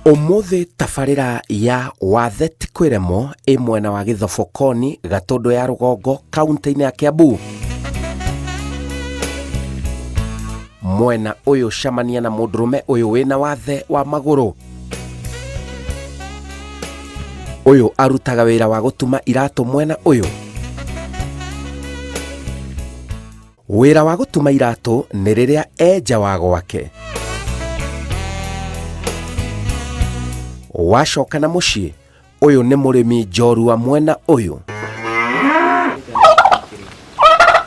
Ũmũthĩ tabarĩra ya Wathe ti kwĩremwo ĩ mwena wa Gĩthobokoni, Gatũndũ ya Rũgongo, kaũntĩ-inĩ ya Kiambu. Mwena ũyũ camania na mũndũrũme ũyũ wĩna wathe wa magũrũ. Ũyũ arutaga wĩra wa gũtuma iratũ mwena ũyũ. Wĩra wa gũtuma iratũ nĩ rĩrĩa e nja wa gwake. Wacoka na mũciĩ, ũyũ nĩ mũrĩmi njorua mwena ũyũ.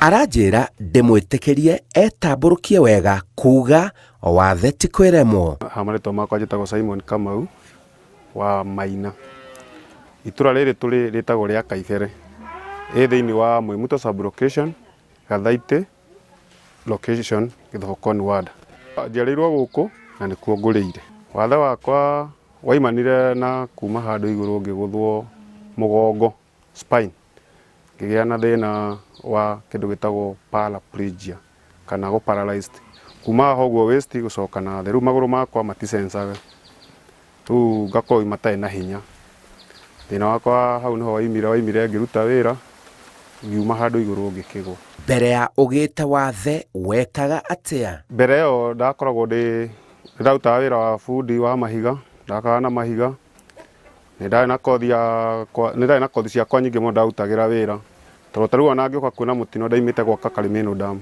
Aranjĩra ndĩmwĩtĩkĩrie etambũrũkie wega kuga wathe ti kwĩremwo. Ha marĩtwa makwa njĩtagwo Simon Kamau wa Maina. Itũra rĩrĩ tũrĩ rĩtagwo rĩa Kaibere. Ĩ thĩinĩ wa Mwĩmuto sub location, Gathaitĩ location, Gĩthogokoni ward. Njiarĩirwo gũkũ na nĩkuo ngũrĩire. Wathe wakwa waimanire na kuma handũ igũrũ ngĩgũthwo mũgongo, spine. Ngĩgĩa na thĩna wa kĩndũ gĩtagwo paraplegia kana gũ paralyzed. Kuma haha ũguo waist gũcoka na thĩ. Rĩu magũrũ makwa maticencaga. Rĩu ngakorwo matarĩ na hinya. Thĩna wakwa hau nĩho waimire, waimire ngĩruta wĩra, ngiuma handũ igũrũ ngĩkĩgwa. Mbere ya ũgĩte wathe wekaga atĩa? Mbere ĩyo ndakoragwo ndĩ, nĩndarutaga wĩra wa bundi wa mahiga, ndakaga na mahiga, nĩ ndarĩ na kothi yakwa, nĩ ndarĩ na kothi ciakwa nyingĩ mũno ndarutagĩra wĩra, tondũ ta rĩu ona ngĩũka kwĩna mũtino ndaimĩte gwaka Karimino Dam,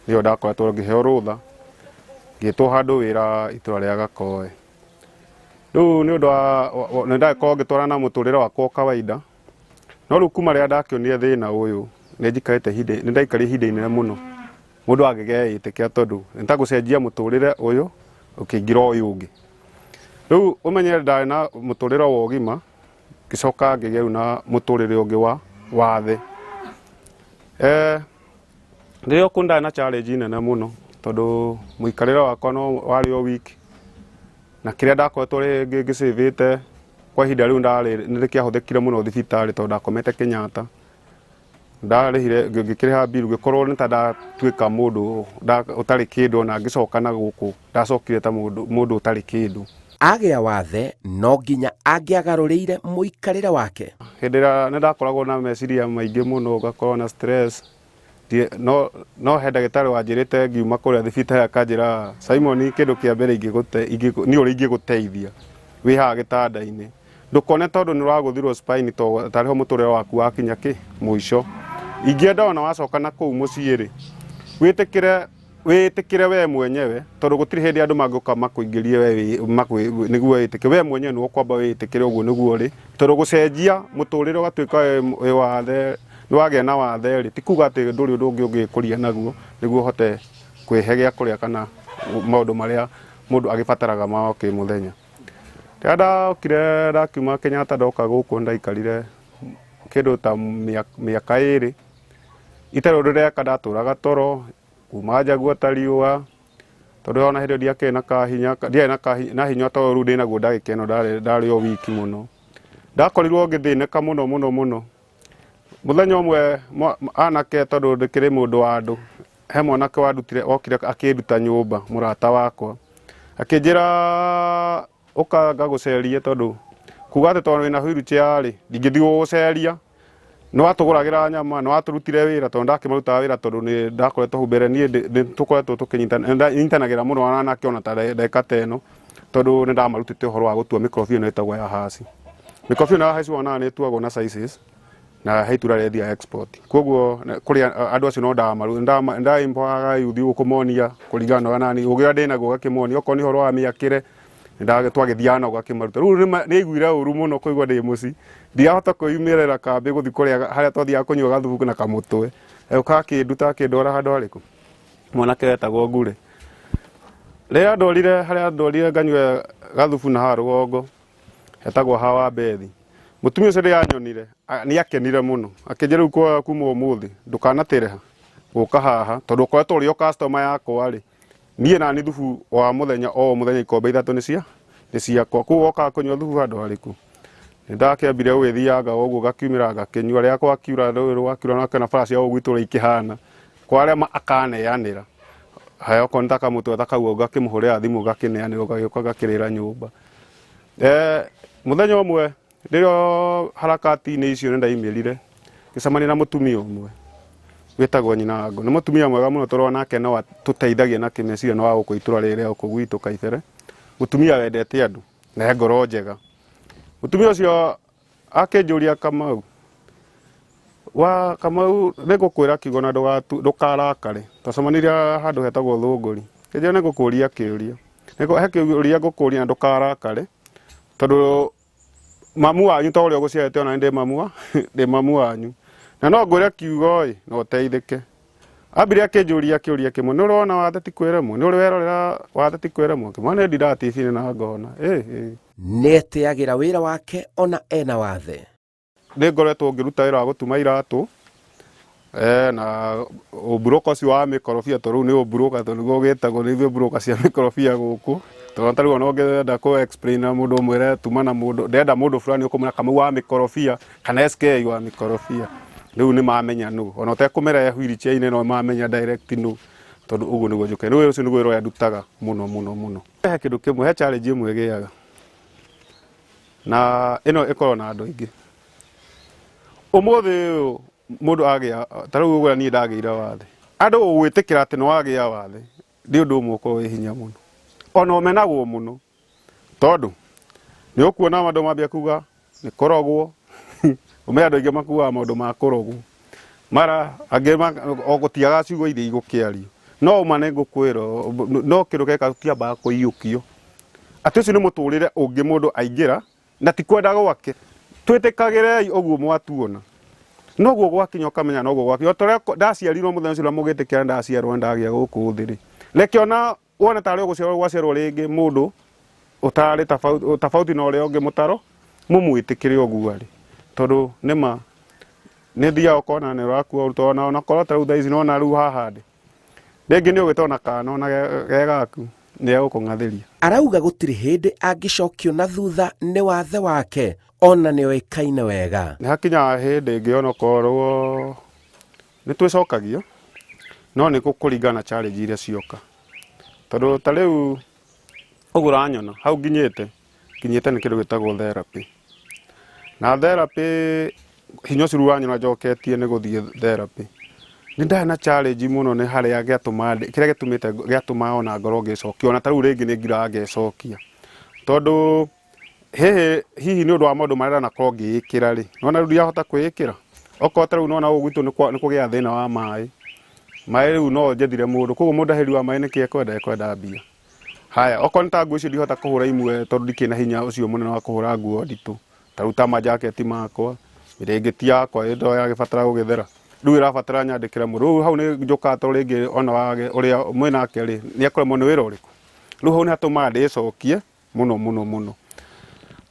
nĩyo ndakoretwo ngĩheo rũtha, ngĩtwo handũ wĩra itũra rĩa Gakoe. Rĩu nĩ ũndũ wa nĩ ndagĩkorwo ngĩtwarana na mũtũrĩre wakwa o kawaida, no rĩu kuma rĩrĩa ndakĩonire thĩna ũyũ, nĩ njikarĩte ihinda, nĩ ndaikarire ihinda inene mũno mũndũ angĩgeĩtĩkĩra tondũ nĩ ta gũcenjia mũtũrĩre ũyũ ũkĩingĩra ũyũ ũngĩ. Rĩu ũmenye ndarĩ na mũtũrĩre wa ũgima, ngĩcoka ngĩgĩa rĩu na mũtũrĩre ũngĩ wa wathe. Rĩrĩa kũu ndarĩ na challenge nene mũno tondũ mũikarĩre wakwa no warĩ o weak na kĩrĩa ndakoretwo rĩngĩ ngĩcĩvĩte kwa ihinda rĩu ndarĩ nĩ kĩahũthĩkire mũno thibitarĩ tondũ ndakomete Kenyatta. Ndarĩhire ngĩkĩrĩha bill ngĩkorwo nĩ ta ndatuĩka mũndũ ũtarĩ kĩndũ ona ngĩcoka na gũkũ ndacokire ta mũndũ ũtarĩ kĩndũ. Agĩa wathe no nginya angĩagarũrĩire mũikarĩre wake. Hĩndĩ ĩrĩa nĩ ndakoragwo na meciria maingĩ mũno ngakorwo na stress no no he ndagĩtarĩ wanjĩrĩte ngiuma kũrĩa thibitarĩ akanjĩra Simon kĩndũ kĩa mbere ingĩgũte niĩ ũrĩa ingĩgũteithia wĩ haha gĩtanda-inĩ ndũkone tondũ nĩ ũragũthirwo spine to tarĩ ho mũtũrĩre waku wakinya kĩ mũico ingĩenda ona wacoka na kũu mũciĩ rĩ wĩtĩkĩre wĩtĩkĩre we mwenyewe tondũ gũtirĩ hĩndĩ andũ mangĩũka makũingĩrie we nĩguo wĩtĩkĩre we mwenyewe nĩwe ũkwamba wĩtĩkĩre ũguo nĩguo ũrĩ tondũ gũcenjia mũtũrĩre ũgatuĩka wĩ wathe nĩ wagĩa na wathe rĩ ti kuga atĩ ndũrĩ ũndũ ũngĩ ũngĩkũria naguo nĩguo ũhote kwĩhe gĩa kũrĩa kana maũndũ marĩa mũndũ agĩbataraga ma o kĩmũthenya. Rĩrĩa ndokire ndakiuma Kenyatta ndoka gũkũ ndaikarire kĩndũ ta mĩaka ĩrĩ itarĩ ũndũ ndeka ndatũraga toro kuma njagua ta riũa tondũ ona hĩndĩ ĩyo ndiakĩrĩ na kahinya ndiarĩ na kahinya na hinya ta ũyũ rĩu ndĩnaguo ndagĩka ĩno ndarĩ ndarĩ o wiki mũno. Ndakorirwo ngĩthĩnĩka mũno mũno mũno. Mũthenya ũmwe anake tondũ ndĩkĩrĩ mũndũ wa andũ, he mwanake wandutire okire akĩnduta nyũmba mũrata wakwa, akĩnjĩra ũka ngagũcerie tondũ kuga atĩ tondũ wĩna wheelchair rĩ, ndingĩthiĩ gũgũceria. Nĩ watũgũragĩra nyama, nĩ watũrutire wĩra tondũ ndakĩmarutaga wĩra tondũ nĩ ndakoretwo hau mbere niĩ nĩ tũkoretwo tũkĩnyitana, nyitanagĩra mũno na anake ona ta ndagĩka ta ĩno tondũ nĩ ndamarutĩte ũhoro wa gũtua mĩkorobia ĩno ĩtagwo ya haci. Mĩkorobia ĩno ya haci wonaga nĩ ĩtuagwo na sizes na he itunda rĩendia export. Koguo kũrĩ andũ acio no ndamaempowerga youth kũmonia kũringana na ũrĩa nani ũgĩ ũrĩa ndĩnaguo ngakĩmonia okorwo nĩ ũhoro wa mĩakĩre twagĩthiaga nao ngakĩmaruta. Rĩu nĩ aiguire ũru mũno kũigua ndĩ mũciĩ ndirahota kwĩyumĩrĩra kambĩ gũthiĩ kũrĩa harĩa twathiaga kũnyua gathubu na kamũtwe. Agĩũka akĩnduta akĩndwara handũ harĩkũ? Mwanake wetagwo Ngure. Rĩrĩa andwarire harĩa andwarire nganyue gathubu na haha rũgongo hetagwo ha wa Bethi. Mũtumia ũcio rĩrĩa anyonire nĩ akenire mũno akĩnjĩra rĩu kwa kuma ũmũthĩ ndũkanatĩre ha gũka haha tondũ ũkoretwo ũrĩ o customer yakwa rĩ niĩ nani thubu wa mũthenya o mũthenya ikombe ithatũ nĩ cia nĩ ciakwa koguo wokaga kũnyua thubu handũ harĩkũ? Nĩ ndakĩambire gũgĩthianga ũguo ngakiumĩra ngakĩnyua rĩrĩa gwakiura rũĩ rwakiura na ũkĩona bara cia gũkũ gwitũ ũrĩa ikĩhana kwa arĩa akaneanĩra haya okorwo nĩ ta kamũtwe ta kau ngakĩmũhũrĩra thimũ ngakĩneanĩra gagĩũka gakĩrĩra nyũmba. Mũthenya ũmwe rĩrĩa harakati-inĩ icio nĩ ndaimĩrire ngĩcemania na mũtumia ũmwe wĩtagwo nyina wa Ngũ. Nĩ mũtumia mwega mũno tondũ nake no atũteithagia na kĩmeciria no wa gũkũ itũra rĩrĩ rĩa gũkũ gwitũ Kaibere. Mũtumia wendete andũ na e ngoro njega. Mũtumia ũcio akĩnjũria, Kamau, wa Kamau, nĩ ngũkwĩra kiugo na ndũkarakare. Twacemanirie handũ hetagwo Thũngũri. Kĩnjĩra nĩ ngũkũria kĩũria. He kĩũria ngũkũria na ndũkarakare tondũ mamu wanyu ta ũrĩa ũgũciarĩte ona ndĩ mamu wa ndĩ mamu wanyu. Na no ngwĩre kiugo ĩ na ũteithĩke. Ambire akĩnjũria kĩũria kĩmwe, nĩ ũrona wathe ti kwĩremwo? Nĩ ũrĩ werorera wathe ti kwĩremwo? Ngĩmwĩra nĩ ndindaga TV-inĩ na ngona. Ĩ ĩ. Nĩetĩagĩra wĩra wake ona ena wathe. Nĩ ngoretwo ngĩruta wĩra wa gũtuma iratũ na ũmburoka ũcio wa mĩkorobia tondũ rĩu nĩ ũmburoka tondũ nĩguo ũgĩtagwo nĩ ithuĩ mburoka cia mĩkorobia gũkũ. Tondũ ta rĩu ona ũngĩenda kũ explain na mũndũ ũmwĩre tuma na mũndũ, ndĩrenda mũndũ fulani ũkũmwĩra Kamau wa mĩkorobia kana SK wa mĩkorobia. Rĩu nĩ mamenya nũ. Ona ũtekũmera wheelchair-inĩ no mamenya direct nũ tondũ ũguo nĩguo njũkĩte. Rĩu ũcio nĩguo wĩra ũrĩa ndutaga mũno mũno mũno. He kĩndũ kĩmwe, he challenge ĩmwe ĩgĩaga na ĩno ĩkoragwo na andũ aingĩ. Ũmũthĩ ũyũ mũndũ agĩa, ta rĩu ũguo niĩ ndagĩire wathe, andũ gwĩtĩkĩra atĩ nĩ wagĩa wathe nĩ ũndũ ũmwe ũkoragwo wĩ hinya mũno. Ona ũmenagwo mũno tondũ nĩ ũkuona andũ mambia kuga nĩ kũrogwo, ũmenye andũ aingĩ makuaga maũndũ ma kũrogwo, mara angĩ o gũtiagaga ciugo iria igũkĩario. No ũma nĩ ngũkwĩra no kĩndũ geka gũtiambaga kũiyũkio atĩ ũcio nĩ mũtũrĩre ũngĩ mũndũ aingĩra na ti kwenda gwake. Twĩtĩkagĩrei ũguo mwatuona noguo gwakinya ũkamenya noguo gwakinya. O ta ũrĩa ndaciarirwo mũthenya ũcio na mũgĩtĩkĩra ndaciarwo ndagĩa gũkũ thĩ rĩ, reke ona wone tarĩ ũgũciarwo gwaciarwo rĩngĩ mũndũ ũtarĩ tofauti na ũrĩa ũngĩ mũtaro mũmwĩtĩkĩre ũguo arĩ, tondũ nĩma nĩ thiaga ũkona nĩ ũrakua ũritũ ona onakorwo ta rĩu thaa ici nona rĩu haha ndĩ rĩngĩ nĩ ũgĩte ona kana ona ge gaku nĩ egũkũng'athĩria. Arauga gũtirĩ hĩndĩ angĩcokio na thutha nĩ wathe wake ona nĩoĩkaine wega. Nĩ hakinyaga hĩndĩ ĩngĩ onokorwo nĩ twĩcokagia no nĩ kũringana na challenge iria cioka, tondũ ta rĩu ũguo ũranyona hau nginyĩte, nginyĩte nĩ kĩndũ gĩtagwo therapy, na therapy hinya ũcio rĩu ũranyona njoketie nĩ gũthiĩ therapy. Nĩ ndarĩ na challenge mũno nĩ harĩa gĩatũma kĩrĩa gĩtũmĩte gĩatũma ona ngorwo ngĩcokia ona ta rĩu rĩngĩ nĩ ngiraga ngecokia, tondũ hihi hihi nĩ ũndũ wa maũndũ marĩa ndanakorwo ngĩĩkĩra rĩ, nĩwona rĩu ndirahota kwĩĩkĩra, okorwo ta rĩu nĩwona gũkũ gwitũ nĩ kũgĩaga thĩna wa maĩ, maĩ rĩu no njethire mũndũ, koguo mũndahĩri wa maĩ nĩkĩ ekwenda, ekwenda mbia. Haya, okorwo nĩ ta nguo icio ndihota kũhũra imwe tondũ ndikĩrĩ na hinya ũcio mũnene wa kũhũra nguo nditũ, ta rĩu ta manjaketi makwa, mĩrĩngĩti yakwa ĩndo yagĩbatara gũgĩthera, rĩu ĩrabatara nyandĩkĩre mũndũ, rĩu hau nĩ njũkaga tondũ rĩngĩ ona wage ũrĩa mwĩnake rĩ, nĩ ekũremwo nĩ wĩra ũrĩkũ, rĩu hau nĩ hatũmaga ndĩcokie mũno mũno mũno,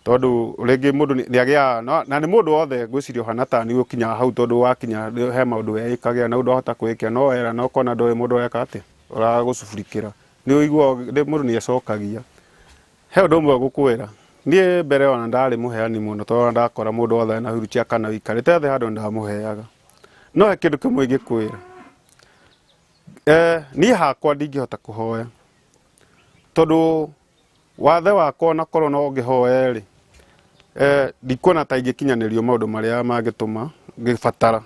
tondũ rĩngĩ mũndũ nĩ agĩaga na nĩ mũndũ wothe ngwĩciria ũhana ta niĩ ũkinyaga hau tondũ wakinya he maũndũ weĩkagĩra na rĩu ndwahota kwĩĩkĩra no wera na ũkona ndũĩ mũndũ areka atĩa, ũragũcubũrikĩra, nĩ ũiguaga mũndũ nĩ ecokagia. He ũndũ ũmwe ngũkwĩra, niĩ mbere ona ndarĩ mũheani mũno tondũ ona ndakora mũndũ wothe ena wheelchair kana ũikarĩte thĩ handũ nĩ ndamũheaga. No he kĩndũ kĩmwe ingĩkwĩra, niĩ hakwa ndingĩhota kũhoya, tondũ wathe wakwa ona korwo no ngĩhoe rĩ, ndikuona ta ingĩkinyanĩrio maũndũ marĩa mangĩtũma ngĩbatara.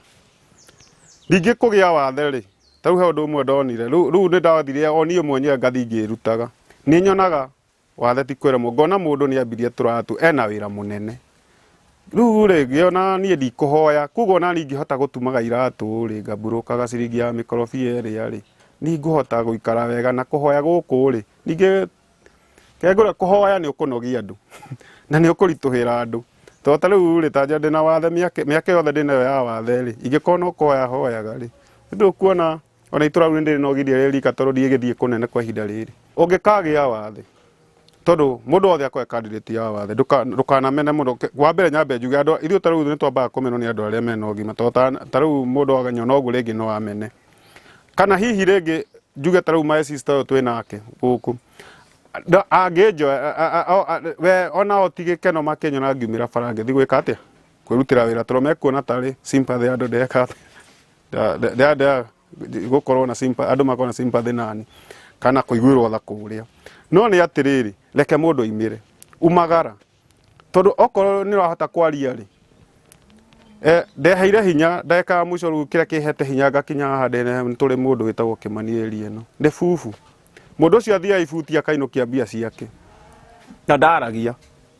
Ningĩ kũgĩa wathe rĩ, ta rĩu he ũndũ ũmwe ndonire, rĩu nĩ ndathire o niĩ mwenyewe ngathiĩ ngĩrutaga. Nĩ nyonaga wathe ti kwĩremwo, ngona mũndũ nĩ ambirie tũratu ena wĩra mũnene. Rĩu rĩ, ngĩona niĩ ndikũhoya, koguo ona niĩ ingĩhota gũtumaga iratũ rĩ, ngamburũkaga ciringi ya mĩkorobia ĩrĩa rĩ, nĩ ngũhota gũikara wega na kũhoya gũkũ rĩ, ningĩ Reke ngwĩre kũhoya nĩ ũkũnogia andũ na nĩ ũkũritũhĩra andũ. Tondũ ta rĩu rĩ, ta ndĩna wathe mĩaka yothe ndĩnayo ya wathe rĩ, ingĩkorwo no kũhoya hoyaga rĩ, ndũkuona ona itũra rĩu nĩ ndĩrĩnogirie rĩ rika tondũ ndigĩthiĩ kũnene kwa ihinda rĩrĩ. Ũngĩkagĩa wathe, tondũ mũndũ wothe akoragwo e candidate ya wathe, ndũkanamene mũndũ. Wa mbere nyambe njuge andũ, ithuĩ ta rĩu nĩ twambaga kũmenwo nĩ andũ arĩa mena ũgima, tondũ ta rĩu mũndũ anyona ũguo rĩngĩ no amene. Kana hihi rĩngĩ njuge ta rĩu my sister ũyũ twĩ nake gũkũ, angĩnjoya we ona o ti gĩkeno makĩnyona ngiumĩra bara ngĩthiĩ gwĩka atĩa, kwĩrutĩra wĩra tondũ mekuona tarĩ sympathy andũ ndeka atĩa, gũkorwo na sympathy, andũ makorwo na sympathy nani kana kũiguĩrwo tha kũrĩa. No nĩ atĩrĩrĩ, reke mũndũ aimĩre, umagara. Tondũ okorwo nĩ ũrahota kwaria rĩ, ndeheire hinya ndagĩka ya mũico rĩu kĩrĩa kĩhete hinya ngakinya haha ndĩ nĩ tũrĩ mũndũ wĩtagwo Kĩmani area ĩno nĩ bubu. Mũndũ ũcio athiaga ibuti akainũkia mbia ciake na ndaragia.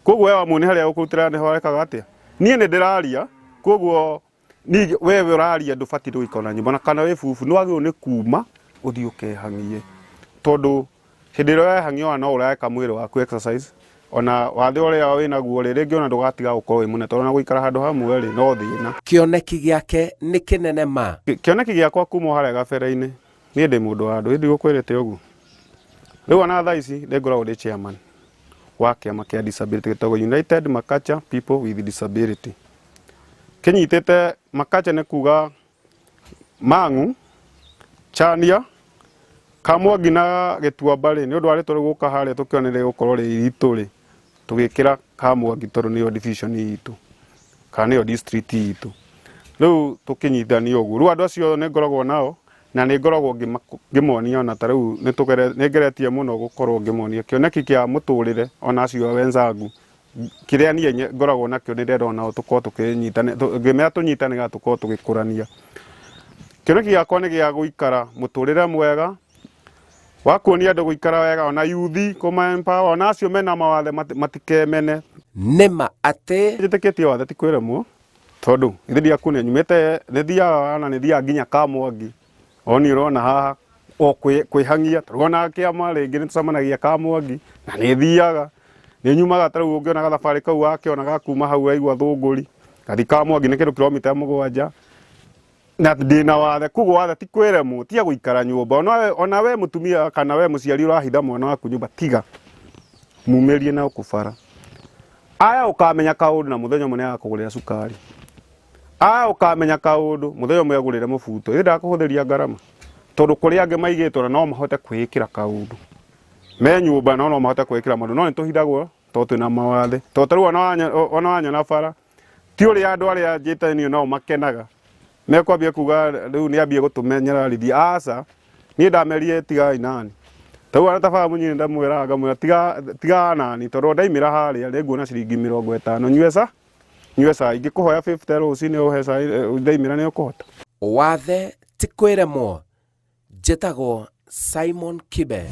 Koguo we wamuonia harĩa ũkũrutĩra nĩho arekaga atĩa? Niĩ nĩ ndĩraria, koguo niĩ we ũraria ndũbatiĩ gũikara na nyũmba na kana wĩ bubu nĩ wagĩrĩirwo nĩ kuma ũthiĩ ũkehang'ie tondũ hĩndĩ ĩrĩa ũrehang'ia ona no ũreka mwĩrĩ waku exercise ona wathe ũrĩa wĩnaguo rĩ rĩngĩ ona ndũgatiga gũkorwo wĩ mũnene tondũ ona gũikara handũ hamwe rĩ no thĩna. Kĩoneki gĩake nĩ kĩnene ma. Kĩoneki gĩakwa kuma o harĩa gabere-inĩ niĩ ndĩ mũndũ wa andũ ĩĩ ndigũkwĩrĩte ũguo. Rĩu ona thaa ici nĩ ngoragwo ndĩ chairman wa kĩama kĩa disability gĩtagwo United Makacha People with Disability. Kĩnyitĩte Makacha nĩ kuga Mang'u, Chania, Kamwangi na Gĩtuamba rĩ, nĩ ũndũ wa rĩtwa rĩu gũka harĩa tũkĩona nĩ rĩgũkorwo rĩ iritũ rĩ, tũgĩkĩra Kamwangi tondũ nĩyo division itũ, kana nĩyo district itũ. Rĩu tũkĩnyitithania ũguo. Rĩu andũ acio nĩ ngoragwo nao, na nĩ ngoragwo ngĩmonia ona ta rĩu nĩ ngeretie mũno gũkorwo ngĩmonia kĩoneki kĩa mũtũrĩre ona acio wenzangu kĩrĩa niĩ ngoragwo nakĩo nĩ ndĩrenda onao tũkorwo tũkĩnyitana ngĩmera tũnyitane nĩgetha tũkorwo tũgĩkũrania. Kĩoneki gĩakwa nĩ gĩa gũikara mũtũrĩre mwega wa kuonia andũ gũikara wega ona yuthi kũma empower ona acio mena mawathe matikemene. Nĩma atĩ. Njĩtĩkĩtie wathe ti kwĩremwo tondũ githĩ ndiakuonia nyumĩte nĩ thiaga ona nĩ thiaga nginya Kamwangi O niĩ ũrona haha o kwĩhang'ia tarĩu ona kĩama rĩngĩ nĩ tũcemanagia Kamwangi na nĩ thiaga nĩ nyumaga tarĩu ũngĩona gathabarĩ kau wakĩona ga kuma hau ũraigua Thũngũri ngathiĩ Kamwangi nĩ kĩndũ kiromita 7 na ndĩna wathe koguo wathe ti kwĩremwo tiga gũikara nyũmba ona we mũtumia kana we mũciari ũrahitha mwana waku nyũmba tiga mumĩrie na gũkũ bara aya ũkamenya kaũndũ na mũthenya ũmwe nĩ agakũgũrĩra cukari. Aa ũkamenya kaũndũ mũthenya ũmwe agũrĩre mũbuto ĩndĩ ndakũhũthĩria ngarama tondũ kũrĩ angĩ maigĩtwo na no mahote kwĩĩkĩra kaũndũ me nyũmba no no mahote kwĩĩkĩra maũndũ no nĩ tũhithagwo tondũ twĩna mawathe tondũ tarĩu ona wanyona bara ti ũrĩa andũ arĩa njĩtanio nao makenaga mekwambia kuga rĩu nĩ ambie gũtũmenyerarithia aca niĩ ndamerire tigai nani tarĩu ona ta baba mũnyinyi ndamwĩraga ngamwĩra tiga tiga nani tondũ ndaimĩra harĩa nĩnguona ciringi 50 nyue ca Nyue cai. Ingĩkũhoya 50 rũcinĩ ũhe cai ndaimĩra nĩ ũkũhota? Wathe ti kwĩremwo. Njĩtagwo Simon Kibe.